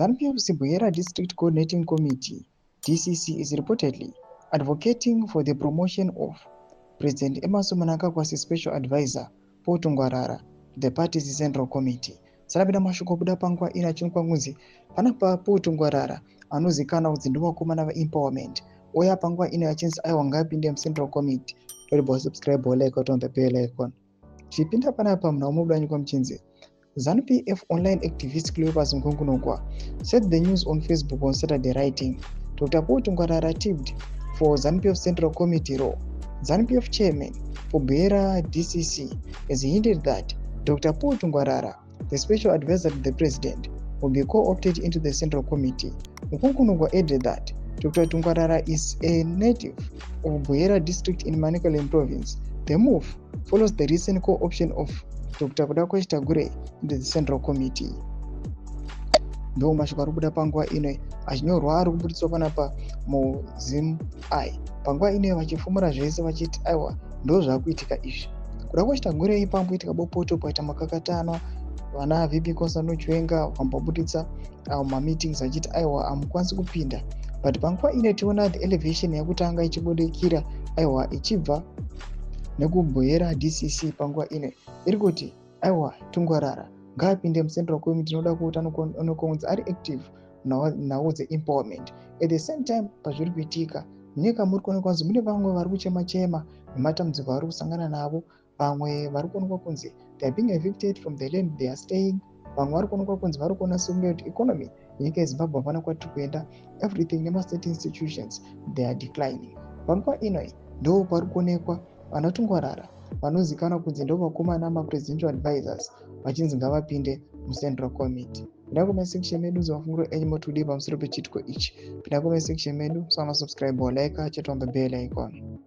ZANU-PF's Buhera District Coordinating Committee, DCC, is reportedly advocating for the promotion of President Emmerson Mnangagwa's special advisor, Paul Tungwarara, to the party's Central Committee. Sarapinda mashoko abuda panguva ino achinokwa kunzi panapa Paul Tungwarara anozikanwa kunzi ndovakomana vaempowerment uya panguva ino achinzi aiwa, ngaapinde muCentral Committee. Toribva subscribe, like, on the bell icon. Chipinda panapa munhu wamubuda muchinzi ZANU-PF online activist Cleopas Mukungunugwa said the news on Facebook on Saturday, writing, "Dr. Paul Tungwarara tipped for ZANU-PF Central Committee role. ZANU-PF chairman for Buhera DCC has hinted that Dr. Paul Tungwarara, the special advisor to the president, will be co-opted into the Central Committee." Mukungunugwa added that Dr. Tungwarara is a native of Buhera district in Manicaland province. The move follows the recent co-option of Dr. Kudakwashe Tagwirei into the Central Committee. Ndo mashoko ari kubuda panguva ino achinyorwa, ari kubuditswa panapa muZimEye panguva ino, vachifumura zvese vachiti aiwa, ndo zvaakuitika izvi. Kudakwashe Tagwirei pamboitika bopoto, paita makakatanwa, vana VP Constantino Chiwenga vambobuditsa mameetings vachiti aiwa, hamukwanisi kupinda. But panguva ino tiona the elevation yakutanga ichibudikira, aiwa, ichibva nekuBuhera DCC. Panguva ino iri kuti aiwa, Tungwarara ngaapinde muCentral Committee, tinoda kuti anokonzi ari active nhau dzeempowerment. At the same time, pazviri kuitika munyika, muri kuonekwa kunzi mune vamwe vari kuchema chema nematambudziko avari kusangana navo. Vamwe vari kuonekwa kunzi they are being evicted from the land they are staying. Vamwe vari kuonekwa kunzi vari kuona sekunge kuti economy yenyika yeZimbabwe hapana kwatiri kuenda, everything nemastate institutions, they are declining. Panguva inoi ndo pari kuonekwa vanaTungwarara vanozikanwa kunzi ndo vakomana mapresidential advisors vachinzi ngavapinde muCentral Committee. Pinda comment section medu, mafungiro enyu motodii pamusoro pechiitiko ichi? Pinda comment section medu, sana subscribe, like, chete on the bell icon.